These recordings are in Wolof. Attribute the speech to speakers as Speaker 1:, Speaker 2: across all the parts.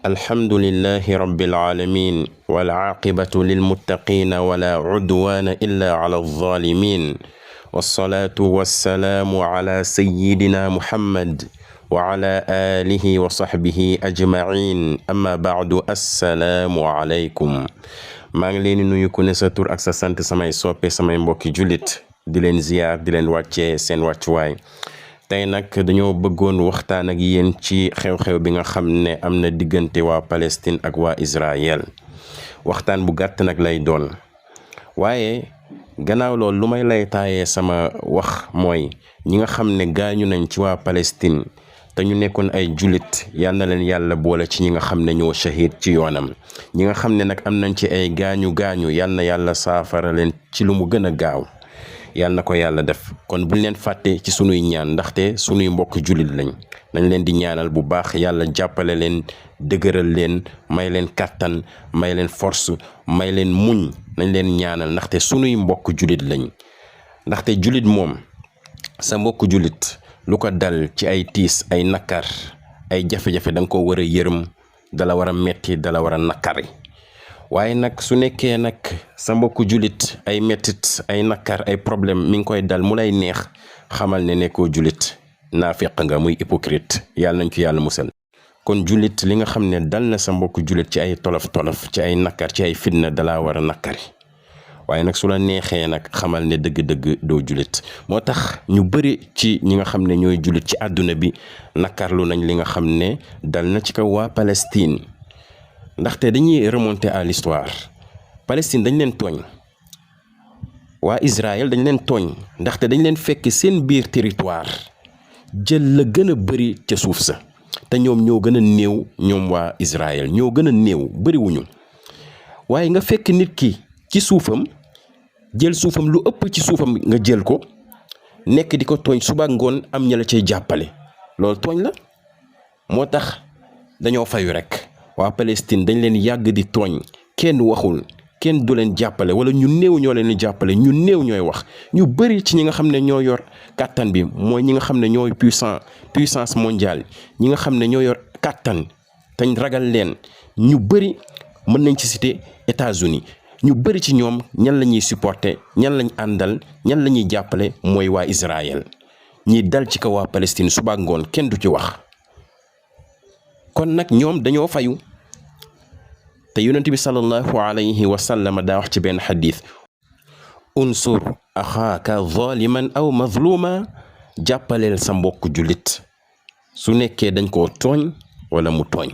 Speaker 1: الحمد لله رب العالمين والعاقبة للمتقين ولا عدوان إلا على الظالمين والصلاة والسلام على سيدنا محمد وعلى آله وصحبه أجمعين أما بعد السلام عليكم maa ngi leen di nuyu ku ne sa tur ak sa sant samay soppe samay mbokki jullit di leen ziyaar di leen wàccee seen wàccuwaay tey nag dañoo bëggoon waxtaan ak yéen ci xew-xew bi nga xam ne am na diggante waa Palestine ak waa Israël waxtaan bu gàtt nag lay doon waaye gannaaw loolu lu may lay taayee sama wax mooy ñi nga xam ne gaañu nañ ci waa Palestine te ñu nekkoon ay jullit yal na leen yàlla boole ci ñi nga xam ne ñoo shahid ci yoonam ñi nga xam ne nag am nañ ci ay gaañu yal na yàlla saafara leen ci lu mu gën a gaaw yal na ko yàlla def kon buñ leen fàtte ci sunuy ñaan ndaxte sunuy mbokk jullit lañ nañ leen di ñaanal bu baax yàlla jàppale leen dëgëral leen may leen kàttan may leen force may leen muñ nañ leen ñaanal ndaxte sunuy mbokk jullit lañ ndaxte jullit moom sa mbokk jullit lu ko dal ci ay tiis ay nakar ay jafe-jafe da nga ko war a yërëm dala war a metti dala war a nakari waaye nag su nekkee nag sa mbokku jullit ay mettit ay nakar ay problème mi ngi koy dal mu lay neex xamal ne nekkoo jullit naafeq nga muy hypocrite yàlla nañ ci yàlla musal kon jullit li nga xam ne dal na sa mbokku jullit ci ay tolof-tolof ci ay nakar ci ay fitna dalaa war a nakari waaye nag su la neexee nag xamal ne dëgg-dëgg doo jullit moo tax ñu bëri ci ñi nga xam ne ñooy jullit ci àdduna bi nakarlu nañ li nga xam ne dal na ci kaw waa Palestine ndaxte dañuy remonter à l'histoire Palestine dañ leen tooñ waa Israël dañ leen tooñ ndaxte dañ leen fekk seen biir territoire jël la gën a bëri ca suuf sa te ñoom ñoo gën a néew ñoom waa Israël ñoo gën a néew bëriwuñu waaye nga fekk nit ki ci suufam jël suufam lu ëpp ci suufam nga jël ko nekk di ko tooñ suba ngoon am ña la cay jàppale loolu tooñ la moo tax dañoo fayu rek waa Palestine dañ leen yàgg di tooñ kenn waxul kenn du leen jàppale wala ñu néew ñoo leen di jàppale ñu néew ñooy wax ñu bëri ci ñi nga xam ne ñoo yor kàttan bi mooy ñi nga xam ne ñooy puissance mondiale ñi nga xam ne ñoo yor kàttan tañ ragal leen ñu bëri mën nañ ci citer États-Unis ñu bëri ci ñoom ñan la ñuy supporter ñan lañ àndal ñan la ñuy jàppale mooy waa Israël ñi dal ci kaw waa Palestine suba ngoon kenn du ci wax kon nag ñoom dañoo fayu te yonent bi sallallahu alayhi wa sallam daa wax ci benn xadis unsur axaaka zaliman aw mazluma jàppaleel sa mbokk jullit su nekkee dañ koo tooñ wala mu tooñ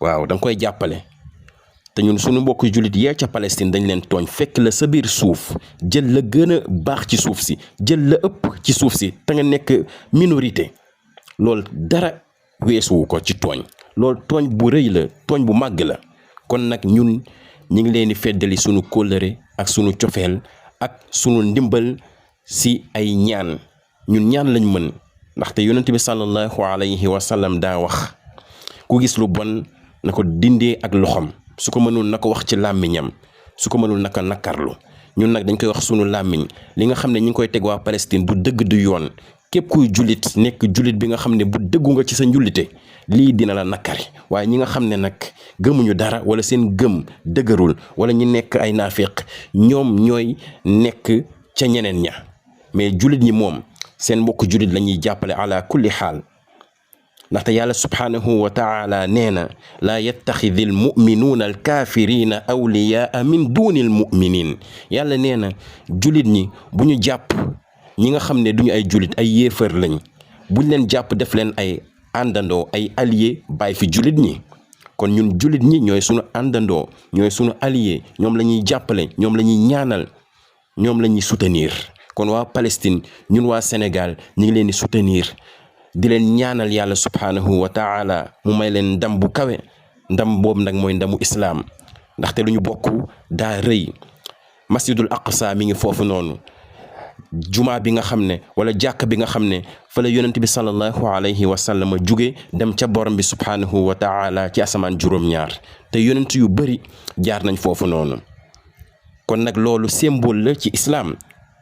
Speaker 1: waaw danga koy jàppale te ñun suñu mbokk jullit yee ca Palestine dañ leen tooñ fekk la sa biir suuf jël la gën a baax ci suuf si jël la ëpp ci suuf si te nga nekk minorité loolu dara weesuwu ko ci tooñ loolu tooñ bu rëy la tooñ bu màgg la kon nag ñun ñi ngi leen di feddali sunu kóllëre ak sunu cofeel ak sunu ndimbal si ay ñaan ñun ñaan lañ mën ndaxte yonent bi sallallahu alayhi wa sallam daa wax ku gis lu bon na ko dindee ak loxom su ko mënul na ko wax ci làmmiñam su ko mënul naka nakarlu ñun nag dañ koy wax sunu làmmiñ li nga xam ne ñi ngi koy teg waa Palestine du dëgg du yoon képp kuy jullit nekk jullit bi nga xam ne bu dëggu nga ci sa njullite lii dina la nakari waaye ñi nga xam ne nag gëmuñu dara wala seen gëm dëgërul wala ñi nekk ay naafeq ñoom ñooy nekk ca ñeneen ña mais jullit ñi moom seen mbokk jullit la ñuy jàppale ala kulli xaal ndaxte yàlla subhaanahu wa taala nee na laa yattaxidi al muminuuna al kaafirina awliyaa min duuni al muminin yàlla nee na jullit ñi bu ñu jàpp ñi nga xam ne duñu ay jullit ay yéefar lañ buñ leen jàpp def leen ay àndandoo ay allié bàyyi fi jullit ñi kon ñun jullit ñi ñooy sunu àndandoo ñooy sunu allié ñoom la ñuy jàppale ñoom la ñuy ñaanal ñoom la ñuy soutenir kon waa Palestine ñun waa Sénégal ñu ngi leen di soutenir di leen ñaanal yàlla subhaanahu wa taala mu may leen ndam bu kawe ndam boobu nag mooy ndamu islaam ndaxte lu ñu bokk daa rëy masjidul aqsa mi ngi foofu noonu juma bi nga xam ne wala jàkk bi nga xam ne fa la yonent bi sallallahu alayhi wa sallam jóge dem ca borom bi subhaanahu wa taala ci asamaan juróom-ñaar te yonent yu bëri jaar nañ foofu noonu kon nag loolu symbole la ci islaam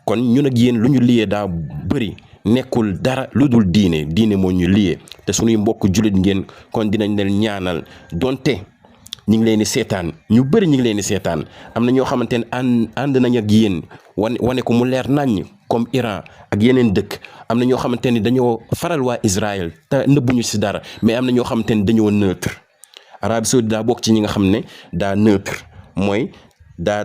Speaker 1: kon ñun ak yéen lu ñu liyee daa bëri nekkul dara lu dul diine moo ñu liyee te suñuy mbokk jullit ngeen kon dinañ leen ñaanal donte ñi ngi leen di seetaan ñu bëri ñi ngi leen di seetaan am na ñoo xamante ne ànd nañ ak yéen wane ko mu leer naññ comme Iran ak yeneen dëkk am na ñoo xamante ni dañoo faral waa Israël te nëbbuñu ci dara mais am na ñoo xamante ni dañoo neutre Arabie Saoudite daa bokk ci ñi nga xam ne daa neutre mooy daa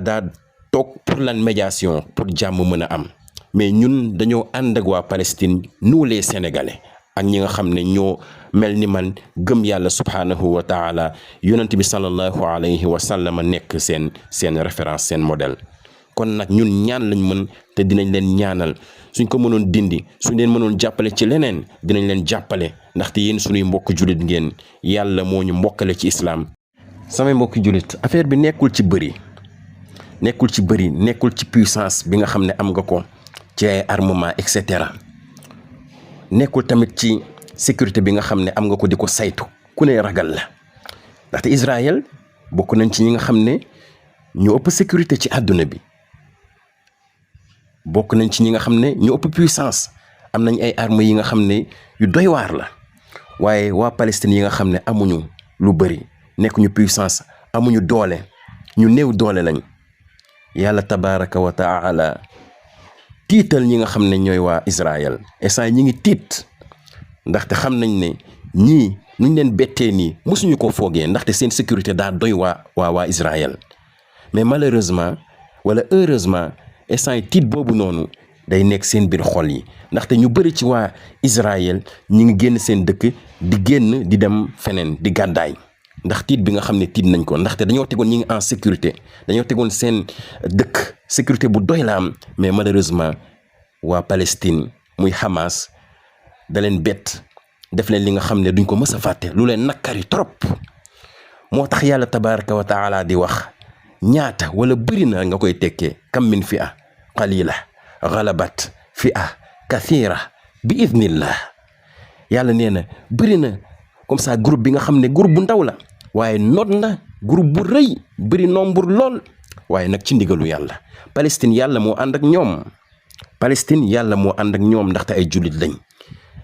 Speaker 1: toog pour lan médiation pour jàmm mën a am mais ñun dañoo ànd ak waa Palestine nous les Sénégalais ak ñi nga xam ne ñoo mel ni man gëm yàlla subhaanahu wa taala yonent bi sallallahu alayhi wa sallam nekk seen référence seen modèle kon nag ñun ñaan lañ mën te dinañ leen ñaanal suñ ko mënoon dindi suñ leen mënoon jàppale ci leneen dinañ leen jàppale ndaxte yéen suñuy mbokk jullit ngeen yàlla moo ñu mbokkale ci islam. samay mbokk jullit affaire bi nekkul ci bëri nekkul ci puissance bi nga xam ne am nga ko ci ay armement et cetera nekkul tamit ci sécurité bi nga xam ne am nga ko di ko saytu ku ne ragal la ndaxte Israël bokk nañ ci ñi nga xam ne ñoo ëpp sécurité ci àdduna bi bokk nañ ci ñi nga xam ne ñoo ëpp puissance am nañ ay armes yi nga xam ne yu doy waar la waaye waa Palestine yi nga xam ne amuñu lu bëri nekkuñu puissance amuñu doole ñu néew doole lañ yàlla tabaraka wa taala tiital ñi nga xam ne ñooy waa Israël instant ñi ngi tiit ndaxte xam nañ ne ñii nuñ leen bettee nii mosuñu ko foogee ndaxte seen sécurité daa doy waa Israël mais malheureusement wala heureusement instant tiit boobu noonu day nekk seen biir xol yi ndaxte ñu bëri ci waa Israël ñi ngi génn seen dëkk di génn di dem feneen di gàddaay ndax tiit bi nga xam ne tiit nañ ko ndaxte dañoo tegoon ñi ngi en sécurité dañoo tegoon seen dëkk sécurité bu doy la am mais malheureusement waa Palestine muy Hamas da leen bett def leen li nga xam ne duñ ko mës a fàtte lu leen nakkari trop moo tax yàlla tabaraka wa taala di wax ñaata wala bëri na nga koy tekkee kam min fi'a qalila ghalabat fi'a kathira bi idnillah yàlla nee na bëri na comme ça groupe bi nga xam ne groupe bu ndaw la waaye noot na groupe bu rëy bëri nombre lool waaye nag ci ndigalu yàlla Palestine yàlla moo ànd ak ñoom Palestine yàlla moo ànd ak ñoom ndaxte ay jullit lañ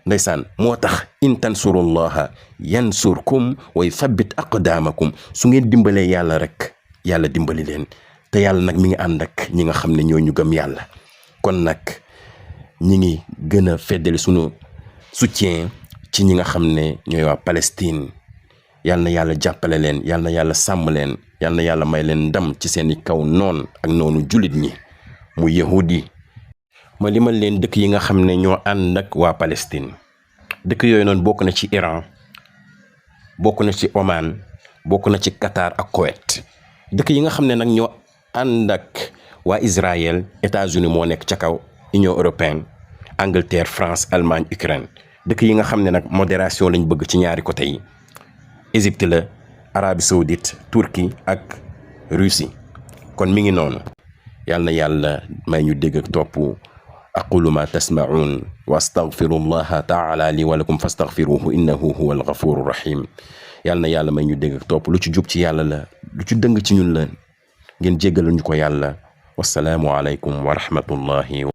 Speaker 1: ndeysaan moo tax in tansurullaha yansurkum wa yuthabbit aqdamakum su ngeen dimbalee yàlla rek yàlla dimbali leen te yàlla nag mi ngi ànd ak ñi nga xam ne ñoo ñu gëm yàlla kon nag ñi ngi gën a feddali sunu soutien ci ñi nga xam ne ñooy waa Palestine yal na yàlla jàppale leen yal na yàlla sàmm leen yal na yàlla may leen ndam ci seeni kaw noon ak noonu jullit ñi mu yahudi ma limal leen dëkk yi nga xam ne ñoo ànd ak waa Palestine dëkk yooyu noonu bokk na ci Iran bokk na ci Oman bokk na ci Qatar ak Koweït dëkk yi nga xam ne nag ñoo ànd ak waa Israël États-Unis moo nekk ca kaw Union européenne Angleterre France Allemagne Ukraine dëkk yi nga xam ne nag modération lañ bëgg ci ñaari côté yi Égypte la Arabie Saoudite Turquie ak Russie kon mi ngi noonu yal na yàlla may ñu dégg ak topp aqulu ma tasma'un wa astaghfirullaha ta'ala li wa lakum fastaghfiruhu innahu huwal ghafurur rahim yal na yàlla may ñu dégg ak topp lu ci jub ci yàlla la lu ci dëng ci ñun la ngeen jéggal ñu ko yàlla wassalaamu alaykum wa rahmatullahi